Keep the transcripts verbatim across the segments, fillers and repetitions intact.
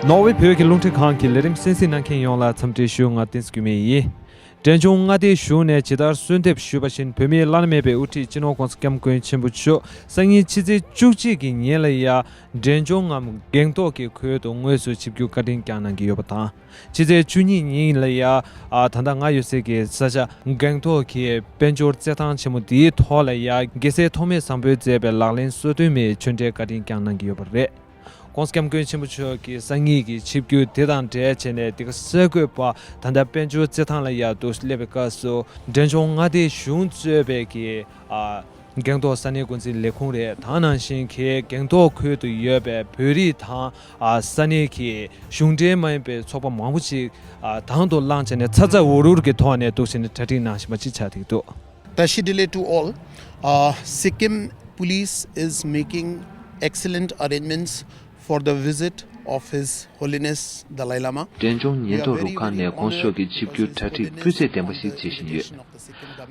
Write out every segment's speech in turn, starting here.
ནོར་ཝེ་བོད་ཀྱི་རླུང་འཕྲིན་ཁང་གི་ལས་རིམ་གསན་གཟིགས་གནང་མཁན་ཡོངས་ལ་འཚམས་འདྲི་ཞུ། ང་བསྟན་འཛིན་འགྱུར་མེད་ཡིན། འབྲས་ལྗོངས་མངའ་སྡེའི་གཞུང་ནས་ཇི་ལྟར་གསོལ་འདེབས་ཞུས་པ་བཞིན། བོད་མིའི་བླ་ན་མེད་པའི་དབུ་ཁྲིད་སྤྱི་ནོར་༸གོང་ས་༸སྐྱབས་མགོན་ཆེན་པོ་མཆོག་སང་ཉིན་ཕྱི་ཚེས་བཅུ་གཅིག་གི་ཉིན་ལ་ཡ། འབྲས་ལྗོངས་ངམ་སྒང་ཏོག་གི་ཁུལ་དུ་དངོས་སུ་ཆིབས་བསྒྱུར་བཀའ་དྲིན་བསྐྱངས་གནང་གི་ཡོད་པ་དང་། ཕྱི་ཚེས་བཅུ་གཉིས་ཉིན་ལ་ཡ། ཨ། ད་ལྟ་ང་ཡོད་སའི་གི་ས་ཆ་སྒང་ཏོག་གི་དཔལ་འབྱོར་རྩེད་ཐང་ཆེན་མོ་འདིའི་ཐོག་ལ་ཡ། རྒྱལ་སྲས་ཐོགས་མེད་བཟང་པོས་མཛད་པའི་ལག་ལེན་སོ་བདུན་མའི་ཆོས་འབྲེལ་བཀའ་དྲིན་བསྐྱངས་གནང་གི་ཡོད་པ་རེད། ༸གོང་ས་༸སྐྱབས་མགོན་ཆེན་པོ་མཆོག་གི་སང་ཉིན་གྱི་ཆིབས་བསྒྱུར་དེ་དང་འབྲེལ་བྱས་ནས། འདི་ག་གསར་འགོད་པ་ད་ལྟ་དཔལ་འབྱོར་རྩེད་ཐང་ལ་ཡ་འདུག་སླེབས་པའི་སྐབས་སུ། འབྲས་ལྗོངས་མངའ་སྡེའི་གཞུང་གཙོས་པའི་གི། ཨ། སྒང་ཏོག་ས་གནས་འགོ་འཛིན་ལས་ཁུངས་རེད། དེ་ནང་བཞིན་གྱི་སྒང་ཏོག་ཁུལ་དུ་ཡོད་པའི་བོད་རིགས་དང་། ཨ། ས་གནས་ཀྱི་གཞུང་འབྲེལ་མ་ཡིན་པའི་ཚོགས་པ་མང་པོ་ཞིག་ཨ། དང་དུ་བླངས་བྱས་ནས་ཚ་ཚ་འུར་འུར་གྱི་ཐོག་ནས་འདུག་བྱས་ནས་གྲ་སྒྲིག་གནང་བཞིན་པ་ཅིག་ཆགས་བསྡད་ཀྱི་འདུག། Tashi Delek to all, uh, Sikkim police is making excellent arrangements for the visit of His Holiness Dalai Lama. འབྲས་ལྗོངས་ཉེན་རྟོག་རུ་ཁག་ནས་༸གོང་ས་མཆོག་གི་ཆིབས་བསྒྱུར་གྲ་སྒྲིག་སྤུས་ཚད་ལྡན་པ་ཞིག་བྱེད་བཞིན་ཡོད།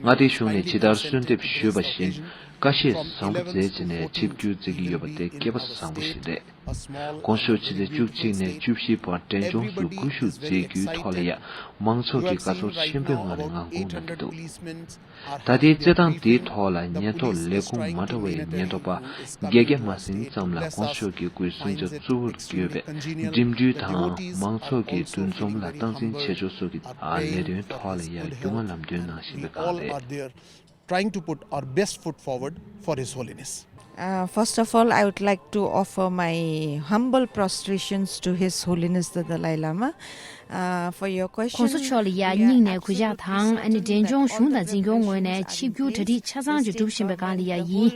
མངའ་སྡེའི་གཞུང་ནས་ཇི་ལྟར་གསོལ་འདེབས་ཞུས་པ་བཞིན། བཀའ་བཞེས་བཟང་པོ་མཛད་བྱས་ནས་ཆིབས་བསྒྱུར་མཛད་ཀྱི་ཡོད་པ་དེ་སྐལ་པ་བཟང་པོ་ཞིག་རེད། ༸གོང་ས་མཆོག་ཕྱི་ཚེས་བཅུ་གཅིག་ནས་བཅུ་བཞི་བར་འབྲས་ལྗོངས་སུ་སྐུ་བཞུགས་མཛད་རྒྱུའི་ཐོག་ལ་ཡང་མང་ཚོགས་ཀྱིས་དགའ་ཚོར་ཆེན་པོའི་ངང་ནས་ངང་སྒུག་གནང་གི་འདུག། ད་ལྟའི་རྩེད་ཐང་འདིའི་ཐོག་ལ་ཉེན་རྟོག་ལས་ཁུངས་མ་འདྲ་བའི་ཉེན་རྟོག་པ་བརྒྱད་བརྒྱ་མ་ཟིན་ཙམ་ལ་༸གོང་ས་མཆོག་གི་སྐུའི་གསུང་ཆ་གཙོ་བོར་གྱུར་པའི་འགྲིམ་འགྲུལ་དང་མང་ཚོགས་ཀྱི་འདུ་འཛོམས་ལ་སྟངས་འཛིན་བྱེད་ཕྱོགས་སོགས་ཀྱི་ལས་དོན་ཐོག་ལ་ཡང་རྒྱུས་མངའ་ལམ་སྟོན་གནང་བཞིན་པའི་སྒང་རེད། Trying to put our best foot forward for His Holiness. Uh, first of all, I would like to offer my humble prostrations to His Holiness the Dalai Lama. Uh, for your question, ༸གོང་ས་མཆོག་ལ་ཡ་སྙིང་ནས་གུས་ཕྱག་དང་། ཨ་ནི་འབྲས་ལྗོངས་གཞུང་དང་འཛིན་སྐྱོང་ངོས་ནས་ཆིབས་བསྒྱུར་གྲ་སྒྲིག་ཆ་ཚང་ཅིག་གྲུབ་བཞིན་པའི་སྒང་ལ་ཡ་ཡིན།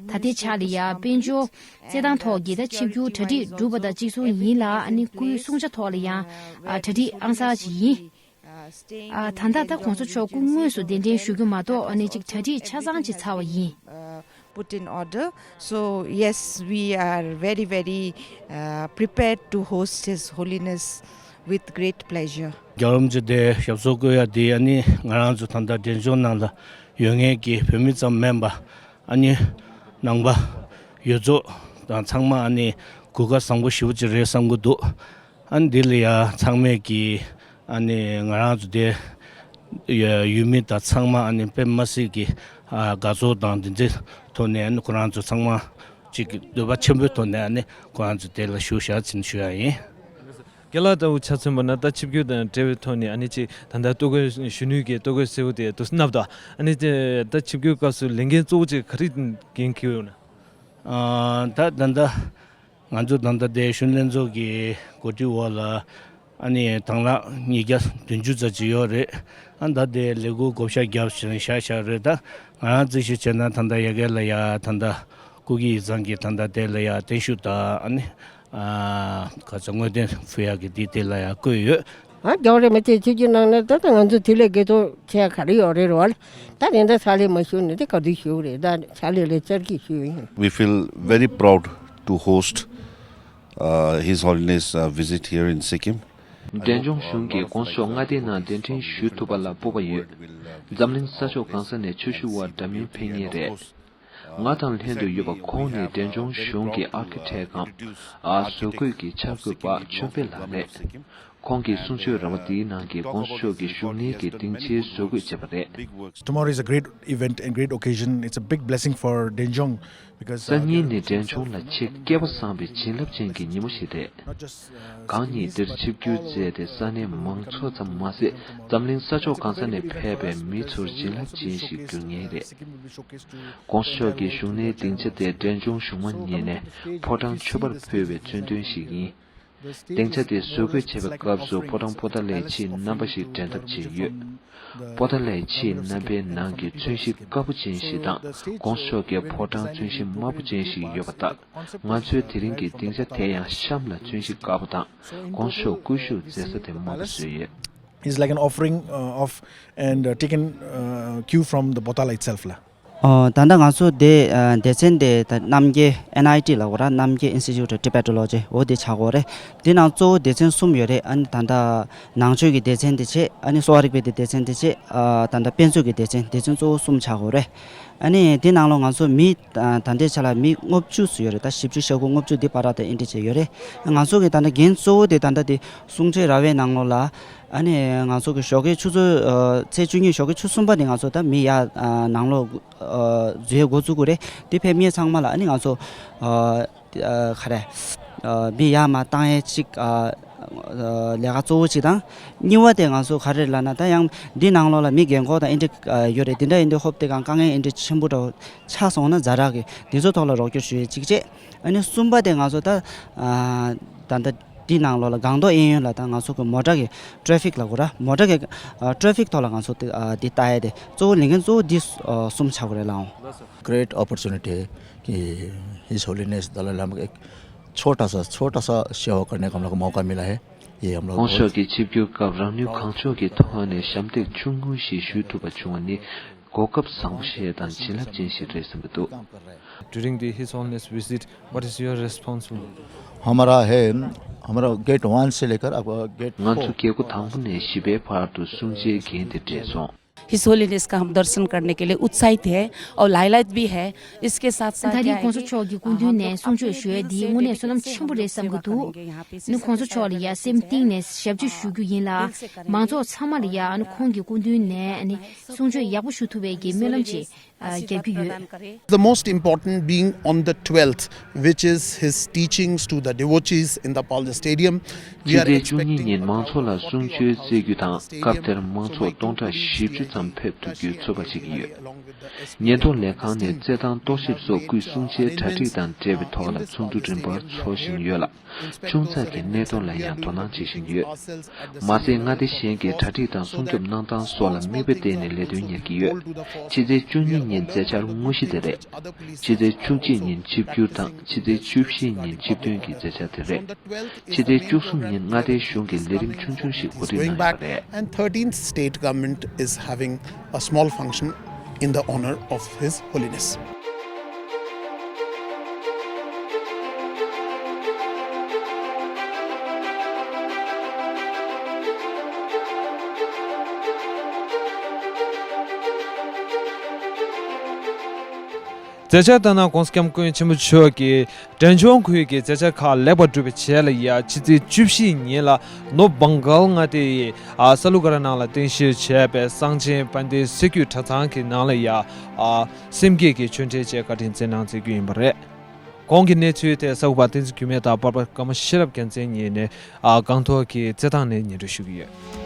ད་ལྟའི་ཆ་ལ་ཡ་དཔལ་འབྱོར་རྩེད་ཐང་ཐོག་གི་ད་ཆིབས་བསྒྱུར་གྲ་སྒྲིག་གྲུབ་པ་དང་གཅིག་མཚུངས་ཡིན་ལ། ཨ་ནི་སྐུའི་གསུང་ཆ་ཐོག་ལ་ཡང་གྲ་སྒྲིག་ཨང་གསར་ཅིག་ཡིན། ཨ། ད་ལྟ་ད་༸གོང་ས་མཆོག་སྐུ་དངོས་སུ་གདན་འདྲེན་ཞུ་རྒྱུ་མ་གཏོགས། ཨ་ནི་ཅིག་གྲ་སྒྲིག་ཆ་ཚང་ཅིག་ཚར་བ་ཡིན། Put in order. So, yes, we are very, very uh, prepared to host His Holiness with great pleasure. རྒྱལ་བ་རིན་པོ་ཆེ་དེ་ཞབས་སོར་བཀོད་ཡ་དེ་ཨ་ནི་ང་རང་ཚོ་ད་ལྟ་འབྲས་ལྗོངས་ནང་ལ་ཡོད་མཁན་གྱི་བོད་མི་ཙམ་མིན་པ། ཨ་ནི་ནང་པ་ཡོངས་རྫོགས་དང་ཚང་མ་ཨ་ནི་གོ་སྐབས་བཟང་པོ་ཞེ་པོ་ཅིག་རེད་བསམ་གྱི་འདུག། ཨ་ནི་འདི་ལ་ཡ་ཚང་མས་ཀྱི་ཨ་ནི་ང་རང་ཚོ་དེ་ཡ་ཡུལ་མི་དང་ཚང་མ་ཨ་ནི་དཔེ་མ་སྲིད་ཀྱི་ཨ་དགའ་ཚོར་དང་འདི་འདྲའི་ཐོག་ནས་ཨ་ནི་ཁོ་རང་ཚོ་ཚང་མ་ཅིག་འདོད་པ་ཆེན་པོའི་ཐོག་ནས་ཨ་ནི་ཁོ་རང་ཚོ་དེ་ལ་ཞུགས་བཞག་ཟིན་ཞུ་ཡ་ཡིན། རྒན་ལགས་ལྟ་བུ་ཆ་མཚོན་པ་ན། ད་ཆིབས་བསྒྱུར་དང་འབྲེལ་བའི་ཐོག་ནས་ཨ་ནི་ཅིག་ད་ལྟ་ལྟོ་གོས་གཞོན་ནུའི་གི་ལྟོ་གོས་སེར་པོ་དེ་དུ་མནབས་དང་། ཨ་ནི་ཅིག་ད་ཆིབས་བསྒྱུར་སྐབས་སུ་ལས་འགན་གཙོ་བོ་ཅིག་ག་རེ་འགན་འཁྱེར་ཡོད་ན། ཨ། ད་ད་ལྟ་ང་ཚོ་ད་ལྟ་དེ་གཞོན་ལྷན་ཚོགས་ཀྱི་གོ་སྒྲིག་འོག་ལ་ཨ་ནི་དང་བླངས་ཉིས་བརྒྱ་བདུན་ཅུ་ཙམ་ཅིག་ཡོད་རེད། ཨ། ད་དེ་ལས་འགུལ་བགོ་བཤའ་བརྒྱབ་བཞག་བཞག་རེད། ད་ང་རང་རྩིས་ཞིབ་བྱས་ན་ད་ལྟ་ཡ་གི་ལ་ཡ་ད་ལྟ་སྐུ་སྒེར་ཡིག་ཚང་གི་ད་ལྟ་དེ་ལ་ཡ་བརྟན་བཞུགས་དང་། ཨ་ནི་ཨ་ག་ཚོད་དངོས་བདེན་ཕུལ་ཡག་གི་དེ་དེ་ལ་ཡ་བསྐོས་ཡོད། ཨ། རྒྱལ་བ་རིན་པོ་ཆེ་ཆིབས་བསྒྱུར་གནང་ན་ད་ལྟ་ང་ཚོ་དེ་ལས་དགའ་ཚོར་ཆེ་ག་རེ་ཡོད་རེད་རོལ། ད་དེ་འདྲ་ཕྱག་ལས་མ་ཞུས་ན་དེ་ག་དུས་ཞུ་རེད། ད་ཕྱག་ལས་ལས་བཅར་གྱིས་ཞུས་ཡིན། We feel very proud to host uh, His Holiness uh, visit here in Sikkim. འབྲས་ལྗོངས་གཞུང་གིས་༸གོང་ས་མཆོག་མངའ་སྡེ་ནང་གདན་འདྲེན་ཞུ་ཐུབ་པ་ལ་སྤོབས་པ་ཡོད། འཛམ་གླིང་ས་ཕྱོགས་གང་ས་ནས་ཆོས་ཞུ་བ་འདྲ་མིན་ཕེབས་མཁན་རེད། ང་དང་ལྷན་དུ་ཡོད་པ་ཁོང་ནི་འབྲས་ལྗོངས་གཞུང་གི་ཨར་ཁི་ཊེག་གམ། ཨ། བཟོ་བཀོད་ཀྱི་འཆར་འགོད་པ་ཆོས་འཕེལ་ལགས་རེད། ཁོང་གི་གསུང་ཆོས་ར་བ་འདིའི་ནང་གི་༸གོང་ས་མཆོག་གི་བཞུགས་གནས་ཀྱི་སྡིངས་ཆའི་བཟོ་བཀོད་བྱས་པ་རེད། Tomorrow is a great event and great occasion. It's a big blessing for Denjong. སང་ཉིན་ནི་འབྲས་ལྗོངས་ལ་ཆེས་སྐལ་པ་བཟང་བའི་བྱིན་རླབས་ཅན་གྱི་ཉིན་མོ་ཞིག་རེད། གང་ཉིད་འདིར་ཆིབས་བསྒྱུར་མཛད་དེ་ས་གནས་མང་ཚོགས་ཙམ་མ་ཟད་འཛམ་གླིང་ས་ཕྱོགས་གང་ས་ནས་ཕེབས་པའི་མི་ཚོར་བྱིན་རླབས་ཅན་ཞིག་འགྱུར་ངེས་རེད། ༸གོང་ས་མཆོག་གི་བཞུགས་གནས་སྡིངས་ཆ་དེ་འབྲས་ལྗོངས་གཞུང་མང་ཉིད་ནས་ཕོ་བྲང་མཆོད་པར་ཕུལ་བའི་མཚོན་དོན་ཞིག་ཡིན། སྡིངས་ཆ་དེ་བཟོ་བཀོད་བྱེད་པའི་སྐབས་སུ་ཕོ་བྲང་པོ་ཏཱ་ལའི་ཆེས་རྣམ་པ་ཞིག་འགྲེམས་ཐབས་བྱས་ཡོད། པོ་ཏཱ་ལའི་ཆེས་རྣམ་པའི་ནང་གི་མཚོན་བྱེད་དཀར་པོ་ཅན་ཞིག་དང་༸གོང་ས་མཆོག་གི་ཕོ་བྲང་མཚོན་བྱེད་དམར་པོ་ཅན་ཞིག་ཡོད་པ་ལྟར། ང་ཚོའི་དེ་རིང་གི་སྡིངས་ཆ་དེ་ཡང་གཤམ་ལ་མཚོན་བྱེད་དཀར་པོ་དང་༸གོང་ས་མཆོག་སྐུ་བཞུགས་མཛད་ས་དེ་དམར་པོ་བཟོས་ཡོད། It's like an offering uh, of and uh, taken uh, cue from the Potala itself. ལ། ཨོ། ད་ལྟ་ང་ཚོ་དེ་ཨ་སྡེ་ཚན་དེ་ད་རྣམ་རྒྱལ་ཨེན་ཨའི་ཊི་ལབ་དགོས་ར། རྣམ་རྒྱལ་ཨིན་སི་ཊི་ཊུཊ་ཨོཕ་ཊི་བེ་ཊོ་ལོ་ཇི། འོ་དེ་ཆགས་ཀྱི་ཡོད་རེད། དེ་ནང་གཙོ་བོ་སྡེ་ཚན་གསུམ་ཡོད་རེད། ཨ་ནི་ད་ལྟ་ནང་ཆོས་ཀྱི་སྡེ་ཚན་དེ་བྱས། ཨ་ནི་གསོ་བ་རིག་པའི་དེ་སྡེ་ཚན་དེ་བྱས། ཨ་ད་ལྟ་དཔེ་མཛོད་ཀྱི་སྡེ་ཚན། སྡེ་ཚན་གཙོ་བོ་གསུམ་ཆགས་ཀྱི་ཡོད་རེད། ཨ་ནི་དེ་ནང་ལོགས་ང་ཚོ་མི་ད་ད་ལྟའི་ཆ་ལ་མི་ལྔ་བཅུ་ཙམ་ཡོད་རེད། ད་བཞི་བཅུ་ཞེ་དགུ་ལྔ་བཅུ་འདི་བར་དུ་ཨེན་ཊི་བྱས་ཡོད་རེད། ང་ཚོ་གི་ད་ལྟ་འགན་གཙོ་བོ་དེ་ད་ལྟ་དེ་གསུང་ཆོས་ར་བའི་ནང་ལོགས་ལ། ཨ་ནི་ང་ཚོ་གི་ཞོགས་ཀའི་ཆུ་ཚོད་ཨ་ཚེས་བཅུ་གཉིས་ཞོགས་ཀའི་ཆུ་གསུམ་པ་ནས་ང་ཚོ་ད་མི་ཡར་ཨ་ནང་ལོགས་ཨ་འཛུལ་འགོ་བཙུགས་དགོས་རེད། དེ་ཕེབས་མཁན་ཚང་མ་ལ་ཨ་ནི་ང་ཚོ་ཨ་ཨ་ག་རེ་ཨ་མི་ཡར་མར་བཏང་ཡས་ཅིག་ཨ་ཨ་ལས་ཀ་གཙོ་བོ་ཅིག་དང་། གཉིས་པ་དེ་ང་ཚོ་ག་རེ་ལབ་ན། ད་ཡང་འདི་ནང་ལོགས་ལ་མི་རྒན་འཁོགས་དང་ཨེ་འདྲ་ཨ་ཡོད་རེད། དེ་འདྲ་ཡིན་དུས་ཧོབ་དེ་གང་དཀའ་ངལ་ཨེ་འདྲ་ཆེན་པོ་འདྲ་བོ་ཆགས་སོང་ན་ཛ་དྲག་གི་འདི་ཚོ་ཐོག་ལ་རོགས་སྐྱོར་ཞུ་ཡས་གཅིག་བྱས། ཨ་ནི་གསུམ་པ་དེ་ང་ཚོ་ད་ཨ་ད་ལྟ་འདི་ནང་ལོགས་ལ་སྒང་ཏོག་གཡས་གཡོན་ལ་ད་ང་ཚོ་གི་མོ་ཊ་གི་ཊ་ཕིག་ལབ་དགོས་ར། མོ་ཊ་གི་ཨ་ཊ་ཕིག་ཐོག་ལ་ང་ཚོ་དེ་ཨ་འདི་ལྟ་ཡས་དེ་གཙོ་བོ་ལས་འགན་གཙོ་བོ་འདི་ཨ་གསུམ་ཆགས་དགོས་རེད་ལགས། འོང་། Great opportunity कि his holiness Dalai लामा का एक छोटा सा छोटा सा सेवा करने का हम लोग को मौका मिला है। ये हम लोग ཁོང་ཚོ་གི་ཆིབས་བསྒྱུར་སྐབས་རང་ནུས་གང་ལྕོགས་ཀྱི་ཐོག་ནས་ཞབས་འདེགས་ཆུང་ངུ་ཞིག་ཞུ་ཐུབ་པ་བྱུང་བ་ནི་གོ་སྐབས་བཟང་པོ་ཞིག་དང་བྱིན་རླབས་ཅན་ཞིག་རེད་བསམ་གྱི་འདུག During the His Holiness visit, what is your responsibility? हमारा है, हमारा गेट वन से लेकर आपका गेट ང་ཚོ་རྒྱལ་སྒོ་དང་པོ་ནས་བཞི་པའི་བར་དུ་གསུང་ཆོས་འགན་དེ་སྤྲད་སོང་། हिज होलिनेस का हम दर्शन करने के लिए उत्साहित है और लालायित भी है। इसके साथ साथ ད་རེས་༸གོང་ས་མཆོག་གི་སྐུ་མདུན་ནས་གསུང་ཆོས་ཞུ་ཡས་འདི་དངོས་གནས་བསོད་ནམས་ཆེན་པོ་རེད་བསམ་གྱི་འདུག་ཨ་ནི་༸གོང་ས་མཆོག་ལ་ཡ་སེམས་གཏིང་ནས་ཞབས་ཕྱི་ཞུ་རྒྱུ་ཡིན་ལ། མང་ཚོགས་ཚང་མ་ལ་ཡ་ཨ་ནི་ཁོང་གི་སྐུ་མདུན་ནས་ཨ་ནི་གསུང་ཆོས་ཡག་པོ་ཞུ་ཐུབ་པའི་གི་སྨོན་ལམ་ཅིག་རྒྱབ་ཀྱི་ཡོད། The most important being on the twelfth, which is his teachings to the devotees in the Pal Stadium. We ཕྱི་are ཚེས་བཅུ་གཉིས་expecting ཉིན་མང་ཚོགས་ལ་གསུང་ཆོས་སྩལ་རྒྱུ་དང་། སྐབས་དེར་མང་ཚོགས་སྟོང་ཕྲག་བཞི་བཅུ་ཙམ་ཕེབས་ཐུབ་རྒྱུའི་ཚོད་དཔག་བྱེད་ཀྱི་ཡོད། ཉེན་རྟོག་ལས་ཁང་ནས་རྩེད་ཐང་རྟོག་ཞིབ་སོགས་སྐུའི་གསུང་ཆོས་གྲ་སྒྲིག་དང་འབྲེལ་བའི་ཐོག་ལ་ཚོགས་འདུ་རིམ་པར་འཚོགས་བཞིན་ཡོད་ལ། ཆུང་ཙག་གི་གནད་དོན་ལ་ཡང་དོ་སྣང་བྱེད་བཞིན་ཡོད། མ་ཟད་མངའ་སྡེ་གཞན་གྱི་གྲ་སྒྲིག་དང་སྲུང་སྐྱོབ་གནང་སྟངས་སོགས་ལ་མིག་དཔེ་བལྟས་ནས་ལས་དོན་གཉེར་གྱི་ཡོད། ཕྱི་ཚེས་བཅུ་གཉིས་ཉིན་མཛད་འཆར་དངོས་གཞི་དེ་རེད། ཕྱི་ཚེས་བཅུ་གཅིག་ཉིན་ཆིབས་བསྒྱུར་དང་ཕྱི་ཚེས་བཅུ་བཞི་ཉིན་ཆིབས་ཐོན་གྱི་མཛད་འཆར་དེ་རེད། ཕྱི་ཚེས་བཅུ་གསུམ་ཉིན་མངའ་སྡེའི་གཞུང་གི་ལས་རིམ་ཆུང་ཆུང་ཞིག་གོ་སྒྲིག་གནང་ཡོད་པ་རེད། And thirteenth state government is having a small function in the honor of His Holiness. མཛད་འཆར་ལྟར་ན་༸གོང་ས་༸སྐྱབས་མགོན་ཆེན་པོ་མཆོག་གིས་འབྲས་ལྗོངས་ཁུལ་གྱི་མཛད་འཆར་ཁག་ལེགས་པར་གྲུབ་པའི་རྗེས་ལ་ཡ་ཕྱི་ཚེས་བཅུ་བཞི་ཉིན་ལ་ནོར་བྷང་གལ་མངའ་སྡེ་ཡི་ཨ་ས་ལུ་ག་ར་ནང་ལ་རྟེན་གཞི་བྱས་པའི་གསང་ཆེན་དཔལ་ལྡན་གསེར་གྱི་གྲྭ་ཚང་གི་ནང་ལ་ཡ་ཨ་སེམས་བསྐྱེད་ཀྱི་ཆོས་འབྲེལ་བཅས་བཀའ་དྲིན་སྩལ་གནང་མཛད་རྒྱུ་ཡིན་པ་རེད། གོང་གི་གནས་ཚུལ་དེ་གསར་འགོད་པ་བསྟན་འཛིན་འགྱུར་མེད་དང་པར་པ་ཀརྨ་ཤེས་རབ་རྒྱལ་མཚན་གཉིས་ནས་ཨ་སྒང་ཏོག་གི་རྩེད་ཐང་ནས་སྙན་སྒྲོན་ཞུ་གི་ཡོད།